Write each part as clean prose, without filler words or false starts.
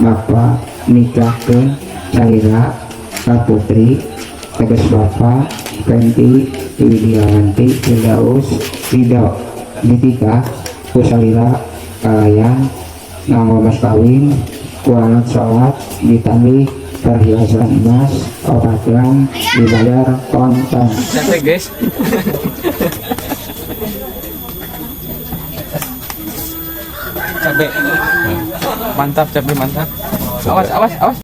Bapak nikahkeun salira ka putri teges Bapak Fenty Widiawanti Firdaus Ridho ditikah ku salira kalayan nganggo mas kawin ku alat sholat ditambih perhiasan emas 4 gram dibayar kontan. Santai guys. Cabe. Mantap, cabe mantap. Awas, awas, awas.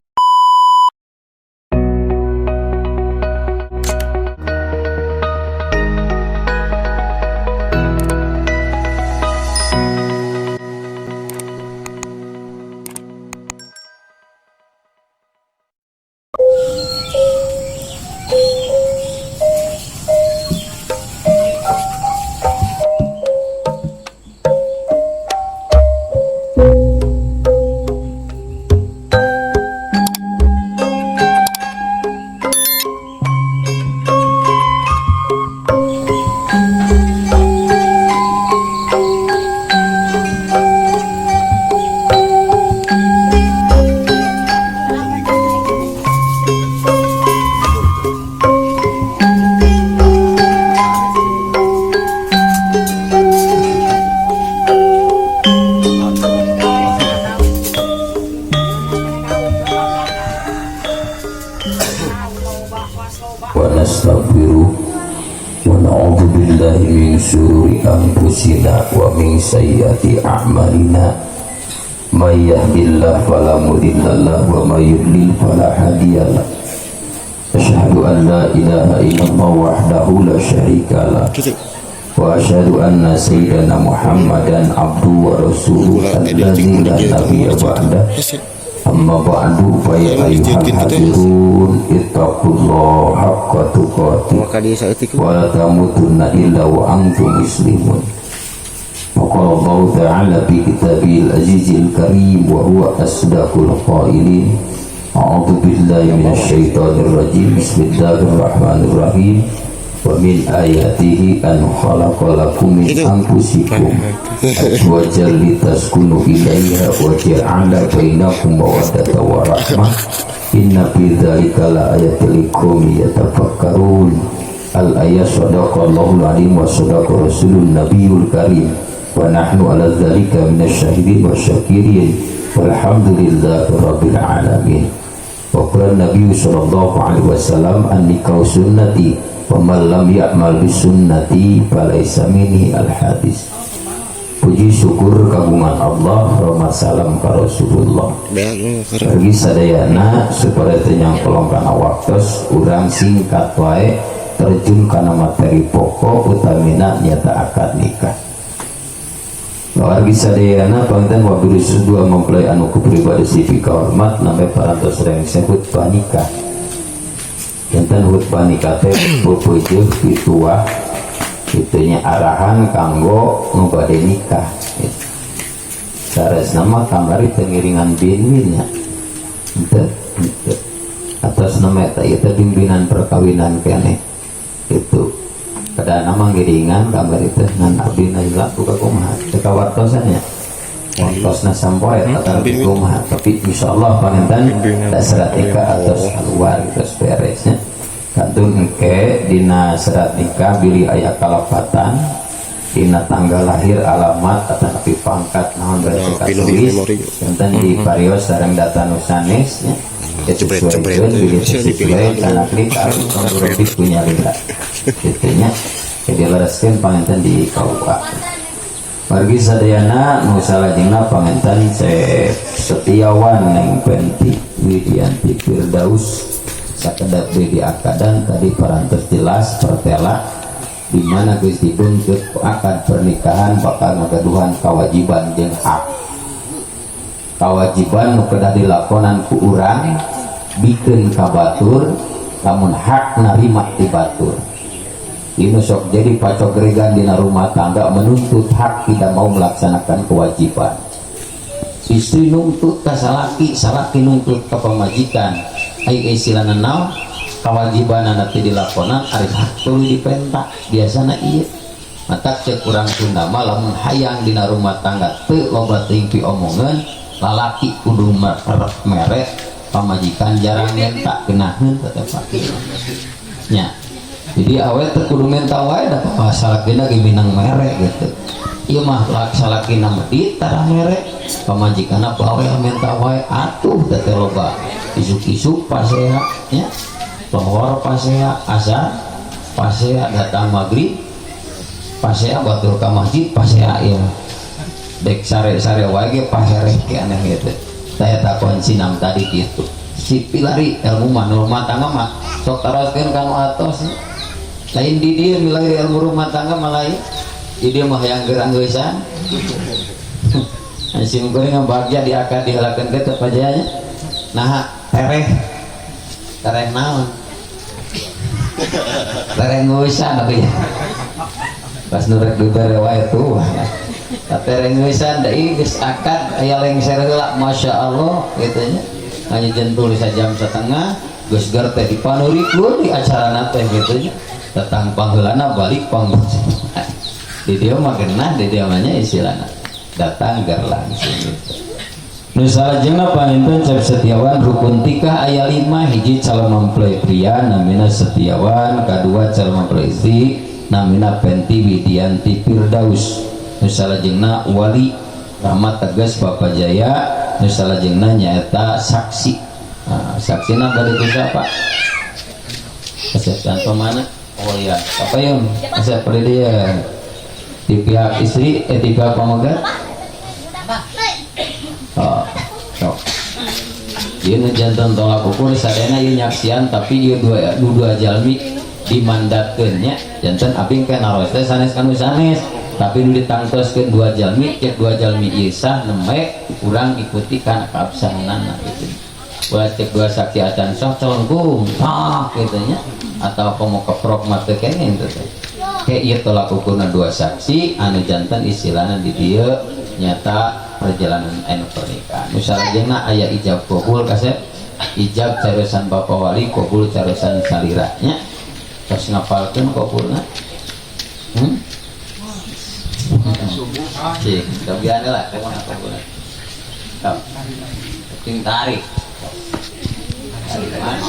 Wa nastaghfiruh wa na'udzu billahi min syururi anfusina wa min sayyiati a'malina may yahdihillahu fala mudhillalah wa may yudlil fala hadiyalah. Asyhadu an la ilaha illallah wahdahu la syarikalah wa asyhadu anna sayyidana Muhammadan abduhu wa rasuluhu alladzi la nabiyya ba'da. Amma ba'du fa ya ayyuhal hadirun ittaqullaha haqqa tuqatih wa la tamutunna illa wa antum muslimun. Wa qala Allahu ta'ala fi kitabil azizil karim wa huwa asdaqul qailin. A'udzu billahi minasy syaithanir rajim. Bismillahirrahmanirrahim. Wa min ayatihi an khalaqa lakum min anfusikum azwajan litaskunu ilaiha wa ja'ala bainakum mawaddatan wa rahmah. Inna fi dzalika laayatin liqaumin yatafakkarun. Al ayat. Sadaqallahul azim wa sadaqa rasulun nabiyul karim wa nahnu ala dzalika minasyahidin wa syakirin walhamdulillahi rabbil alamin. Wa qala nabiyyu sallallahu alaihi wasallam an nikah sunnati wa man lam ya'mal bi sunnati falaisa minni. Al hadis. Puji syukur kagungan Allah, rahmat salam ka Rasulullah. Bagi sadayana supaya teu nyangkolong kana waktos, urang singkat wae terjun kana materi pokok utamina nyata akad nikah. Wargi sadayana panginten wabil khusus dua mempelai anu ku pribadi si hormat nampai parantos rengse khutbah nikah. Janten khutbah nikah teh peupeujeuh pituah itunya arahan kanggo nu bade nikah. Saresna mah kamari teu ngiringan binbin nya. Henteu, henteu. Atas nama eta ieu teh bimbingan perkawinan keneh. Itu kada nama ngiringan kamari teh ngan abdi na heula buka kumaha teu kawartosan nya. Wartosna sampoe eta kumaha, tapi insyaallah panginten da serat nikah atos keluar geus beres nya. Kantun engke dina serat nikah bilih aya kalepatan dina tanggal lahir, alamat atanapi pangkat naon bade katulis, janten di parios sareng data nu sanes nya. Disesuaikan, bilih sesuai kana klik harus punya lila kitu nya. Jadi lereskeun panginten di KUA. Wargi sadayana nu salajengna panginten Setiawan Neng Fenty Widianti Firdaus sakedap deui diakadan tadi parantos jelas pertela di mana geus dibentuk akad pernikahan bakal ngagaduhan kewajiban jeung hak. Kewajiban nu kedah dilakonan ku urang bikeun ka batur, lamun hak narima ti batur. Ini sok jadi pacogregan dina rumah tangga, menuntut hak tidak mau melaksanakan kewajiban. Istri nuntut ka salaki, salaki nuntut ka pamajikan. Ai istilahna naon? Kewajiban teh dilakonan ari hak tuluy dipenta. Biasana ieu. Matak cek urang Sunda mah lamun hayang dina rumah tangga teu loba teuing piomongeun, Lalaki kudu mere, pamajikan jarang minta, genaheun teh Pak. Nya. Jadi awe teh kudu minta wae da salakina ge minang mere gitu. Ieu mah salakina medit tara mere, pamajikanna bawel minta wae atuh teh teh loba. Isuk-isuk pasea nya. Lohor pasea, asar pasea, datang maghrib pasea, batur ka masjid pasea ieu. Dek sare-sare wae ge pahereh ke aneh gitu. Saya tak kunci nam tadi gitu. Si pilari ilmu mah nu rumah tangga mah sok taroskeun ka nu atos. Lain di dieu milari ilmu rumah tangga mah lain. Di dieu mah hayang gerang-geusan. Sim kuring ngabagja di akad dihelakeun teh teu pajaya nya. Nah, tereh. Tereh naon? Tereh ngeusan atuh ya. Pas nu rek dibere wae tuh. Tereh ngeusan deui geus akad aya lengser heula masyaallah kitu nya. Hanya jentul sajam setengah geus ger teh dipanurikeun di acarana teh kitu nya. Datang pangheulana balik pang. Di dieu mah genah, di dieu mah nya istilahna. Datang ger langsung gitu. Nu salajengna panginten Cep Setiawan rukun tikah aya 5, hiji calon mempelai pria namina Setiawan, kadua calon mempelai istri namina Penti Widianti Firdaus. Nu salajengna wali Rahmat Tegas Bapak Jaya, nu salajengna nyaeta saksi. Nah, saksina bade ku siapa? Asep tanpa mana? Oh iya, apa yung? Asep bade dia. Di pihak istri, di pihak pamegat? Oh, sok. Ieu nu janten tolak ukur sadayana ieu nyaksian tapi ieu dua jalmi dimandatkeun nya. Janten abdi ke naros teh sanes kanu sanes, tapi nu ditangtoskeun dua jalmi, cek dua jalmi ieu sah nembe urang ikuti kana kaabsahanana gitu. Ulah cek dua saksi acan sah calongkung tah kitu nya atau komo keprok mah teu kenging teh. Kayak ieu tolak ukurna dua saksi anu janten istilahna di dieu nyata perjalanan anu pernikahan. Nu salajengna aya ijab kabul kasep, ijab carosan bapa wali, kabul carosan salira nya. Tos ngapalkeun kabulna? Cik, cobian lah kumaha kabulna. Sok. Penting tarik. Tarik mas.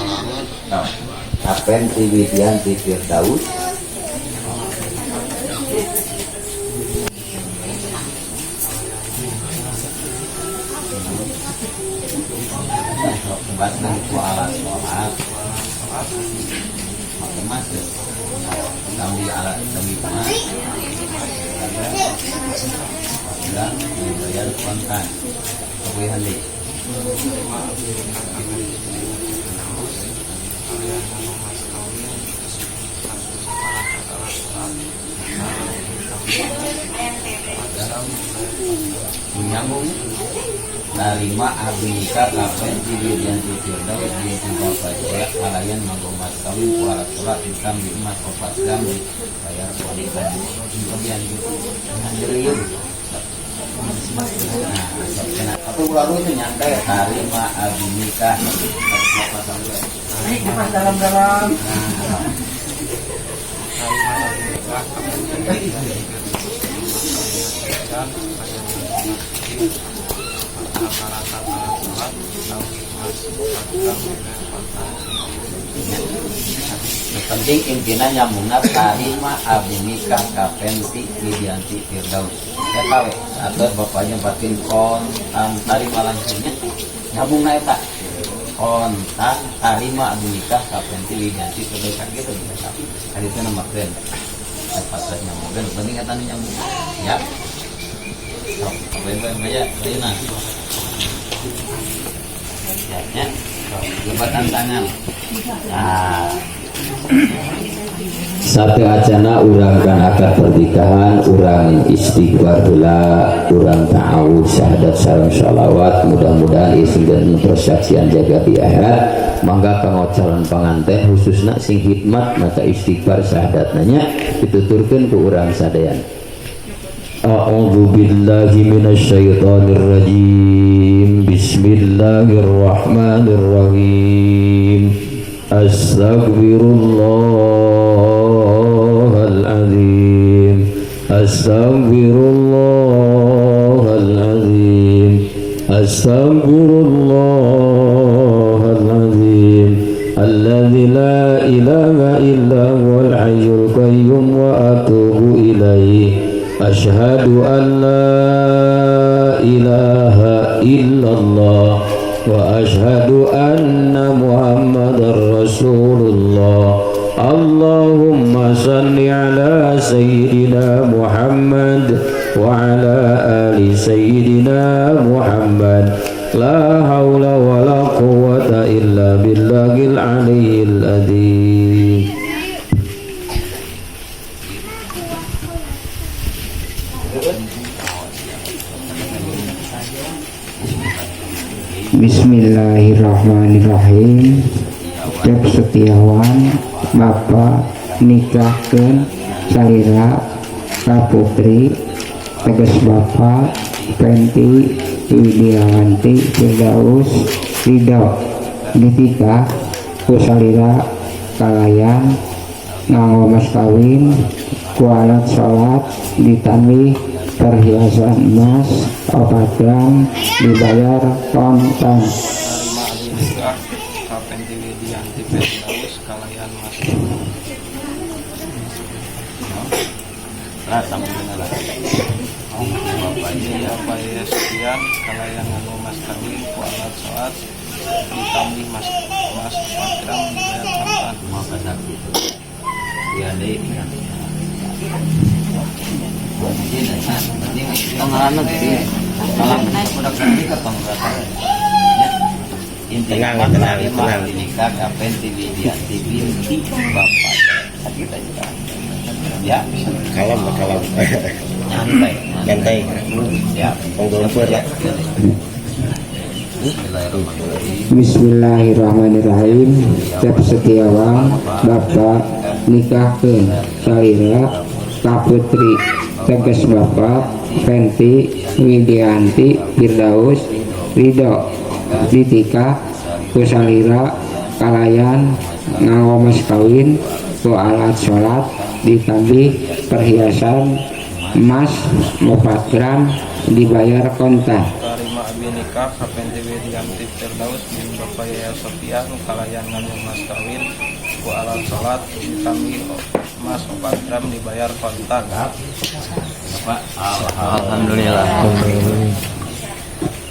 Sok. Apenti Widianti Firdaus. Kebasna ku alat sholat. Make emas ya. Tambi alat tambi emas. Bilang dibayar kontan. Kemudian di. Menyambung narima abdi nikah kapen di Widianti Firdaus di Bapak Jaya kalayan manggo mas kawin ku alat sholat hitam di emas opat gram di bayar kontan. Kemudian gitu. Ngandelieu. Nah, kena. Tapi ulah lu itu nyantai tarima abdi nikah. Ini pas dalam-dalam. Yang penting intinya nyambungna tarima abdi nikah ka Penti Widianti Firdaus. Ya tahu atau bapaknya batin kontan tarima langsungnya nyambungna eta kontan tarima abdi nikah ka Penti Widianti Firdaus kan gitu bisa. Hari itu nama keren. Pasar nyambung, penting eta nu nyambung. Ya. Sok, apa ya, ya, ya. Jabatan tangan. Nah. Satu acana urang kan akad pernikahan, urang istighfar heula, urang ta'awudz syahadat sareng shalawat, mudah-mudahan ieu sing persaksian jaga di akhirat. Mangga kanggo calon panganten khususna sing hikmat maca istighfar syahadat nanya dituturkeun ku urang sadayana. A'udzu billahi minasyaitonir rajim. Bismillahirrahmanirrahim. Astaghfirullahalazim. Astaghfirullahalazim. Astaghfirullahal azim alladzi la ilaha illa huwal hayyul qayyum wa atubu ilaihi. Asyhadu an la ilaha illallah wa asyhadu anna Muhammadar Rasulullah. Allahumma salli ala sayyidina Muhammad wa ala ali sayyidina Muhammad. La haula wa la quwwata illa billahil aliyyil azim. Bismillahirrahmanirrahim. Cep Setiawan bapak nikahkeun salira ka putri tegas bapak Penti Widiawanti Firdaus Ridho ditikah ku salira kalayan nganggo mas kawin ku alat salat ditambih perhiasan emas 4 gram dibayar kontan. Tarima abi nikah ka Penti Widianti Firdaus kalayan mas. Lah sama bener lah. Bapak Bapak Yesian kalayan nganggo mas kawin ku alat salat ditambih mas emas 4 gram dibayar kontan. Semua pada gitu. Ya deh kan. Pengaranna gede. Udah gede ke pengarana. Tenang, tenang, tenang. Nikah ka Penti Widianti binti Bapak. Sakit aja. Ya, Kalem, kalem. nyantai. Nyantai. Ya. Penggolfer lah. Bismillahirrahmanirrahim. Bismillahirrahmanirrahim. Cep Setiawan bapak nikahkeun salira ka putri tegas bapak Penti Widianti Firdaus Ridho ditikah ku salira kalayan nganggo mas kawin ku alat salat ditambih perhiasan emas 4 gram dibayar kontan. Tarima abi nikah ka Penti Widianti Firdaus bin Bapak Yaya Sofian kalayan nganggo mas kawin ku alat salat ditambih emas 4 gram dibayar kontan. Alhamdulillah.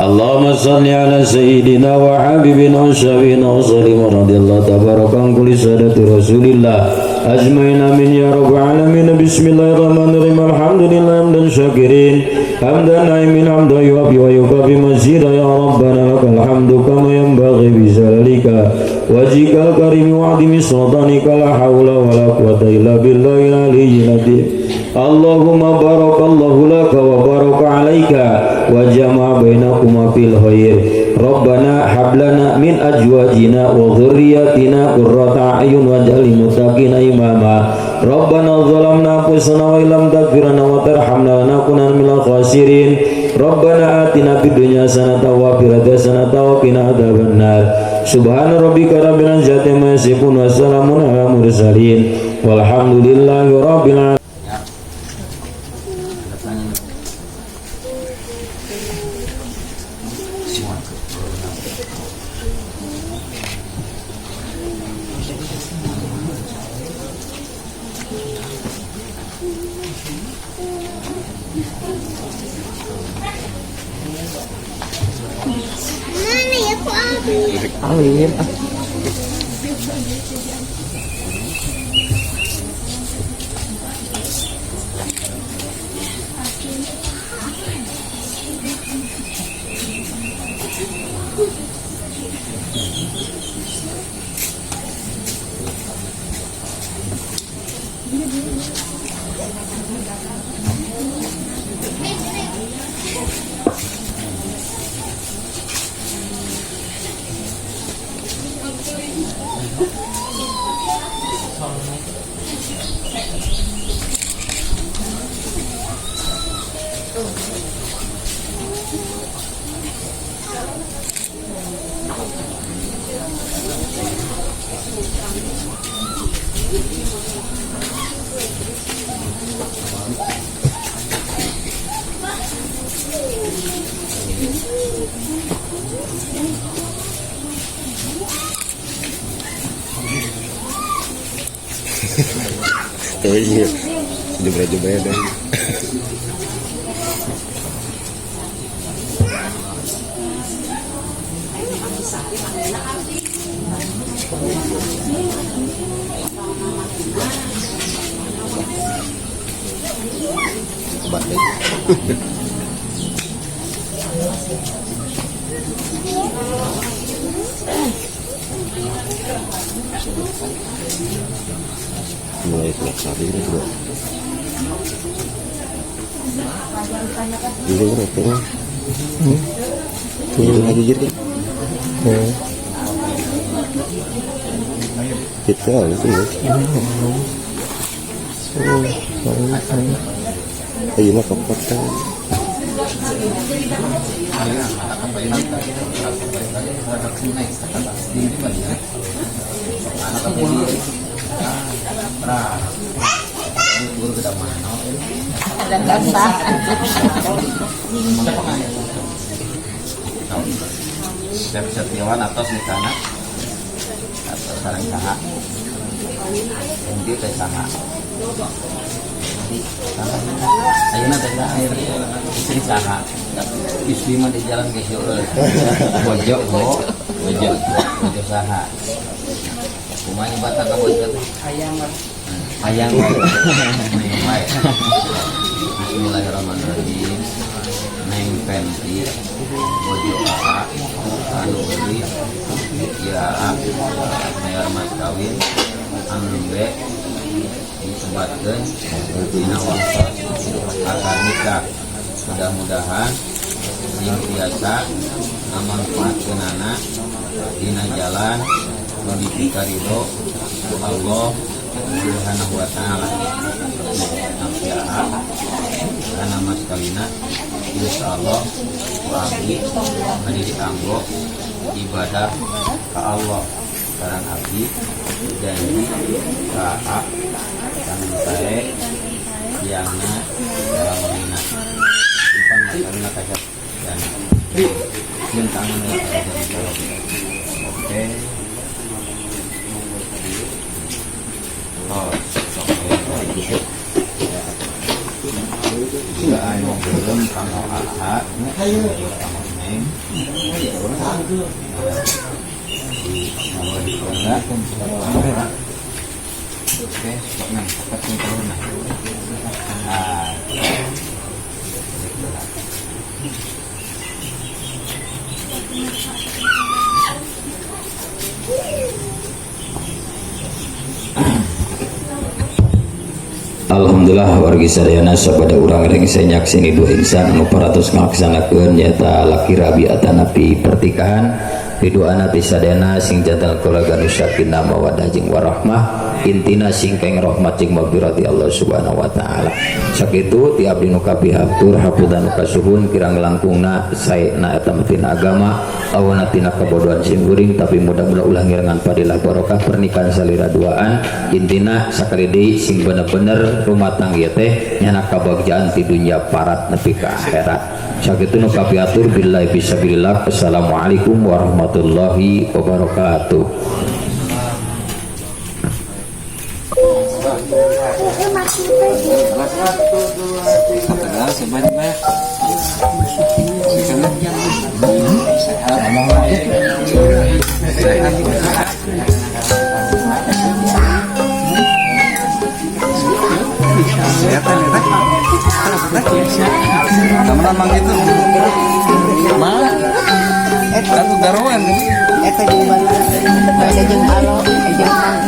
Allahumma salli ala sayyidina wa habibina wa syafi'ina wa sallim radhiyallahu tabaraka an kulli sadati rasulillah ajmain amin ya rabbal alamin. Bismillahirrahmanirrahim. Alhamdulillah hamdan syakirin hamdan naimin hamdan yuafi wa yukafi mazida ya rabbana lakal hamdu kama yanbaghi bi jalalika wajhikal karimi wa azimi sultanika la haula wa la quwwata illa billahil aliyyil azim. Allahumma barakallahu laka wa baraka alaika wa jama'a bainakuma fil khair. Rabbana hab lana min azwajina wa dhurriyyatina qurrata a'yun waj'al lil muttaqina imama. Rabbana zalamna anfusana wa illam taghfir lana wa tarhamna lanakunanna minal khasirin. Rabbana atina fid dunya hasanatan wa fil akhirati hasanatan wa qina adzabannar. Subhana rabbika rabbil izzati amma yasifun wa salamun alal mursalin walhamdulillahi rabbil alamin. Mana ya ku abi? Alim. Tuh iya. Jebret-jebret deh. Obat deh. Mulai pelaksanaan ini bro. Ini bro, tuh. Tuh lagi gitu. Itu itu ya. Ayo mah kepotong. Chef Setiawan atau nikahna atau sareng saha Endi teh saha ayeuna teh saha istri saha istri mah di jalan geus heueuh bojo bojo bojo saha kumaha nyebatan ka bojo teh hayang hayang wae. Bismillahirrahmanirrahim. Neng Fenty bojo AA anu beli ya mayar mas kawin anu nembe disebatkeun dina waktos akad nikah. Mudah-mudahan sing biasa ngamanfaatkeunana dina jalan nu dipikaridho ku Allah Subhanahu wa taala. Nampi AA kana mas kawina insyaallah ku abdi bade dianggo ibadah ka Allah. Sareng abdi janji ka AA kang sae siangna dalam mina simpan mas kawina kaca dan jeung tangan oke. Oh, oke. Enggak ayo belum kanggo AA kanggo Neng. Oke, sok nang cepat sing turun nah. Ah. Alhamdulillah wargi sadayana sabada urang rengse nyakseni dua insan anu paratos ngalaksanakeun nyaeta laki rabi atanapi pertikahan piduana ti sadayana sing janten keluarga nu sakinah mawaddah jeung warahmah intina sing keng rahmat jeung magfirah ti Allah Subhanahu wa taala. Sakitu ti abdi nu kapihatur hapunten nu kasuhun kirang langkungna saena eta mah tina agama awana tina kabodohan sim kuring tapi mudah-mudahan ulah ngirengan padilah barokah pernikahan salira duaan intina sakali deui sing bener-bener rumah tangga teh nyana kabagjaan ti dunya parat nepi ka akhirat. Sakitu nu kapihatur billahi fisabilillah. Assalamualaikum warahmatullahi wabarakatuh. Eta jeung bala, eta jeung alo, jeung mang.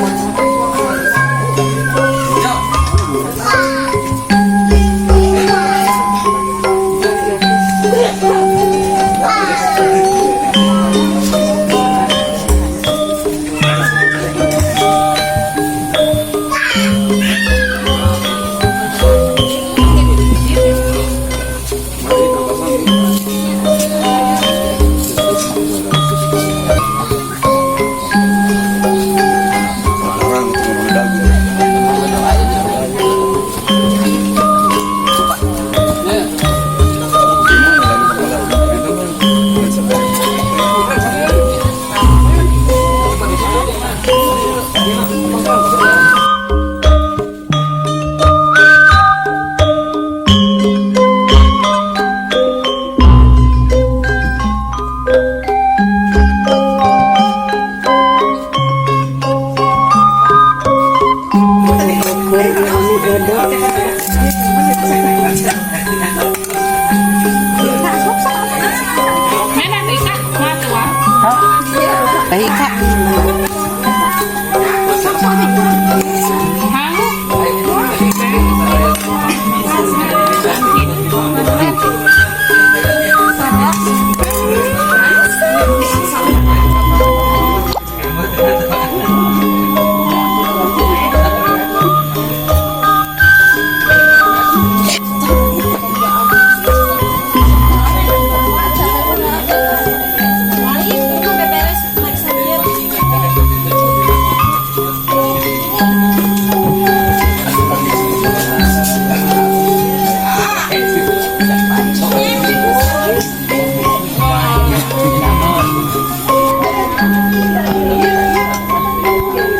Baik, Kak.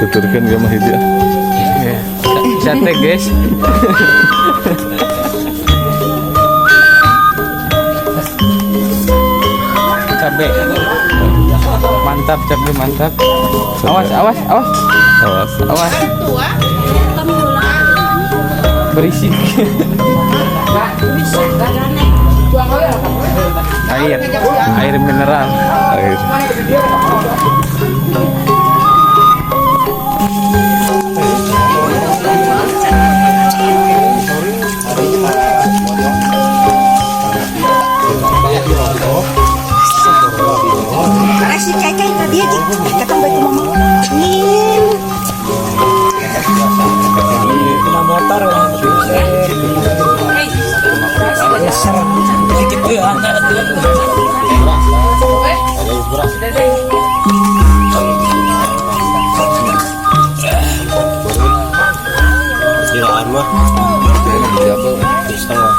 Tuturkan gak mah hiji ah. Sate guys. Cabe. Mantap, cabe mantap. Awas, awas, awas. Awas. Awas. Berisik. Air, air mineral. Air. Si Keke tadi aja ketemu baik mama. Nih. Gilaan mah. Setengah.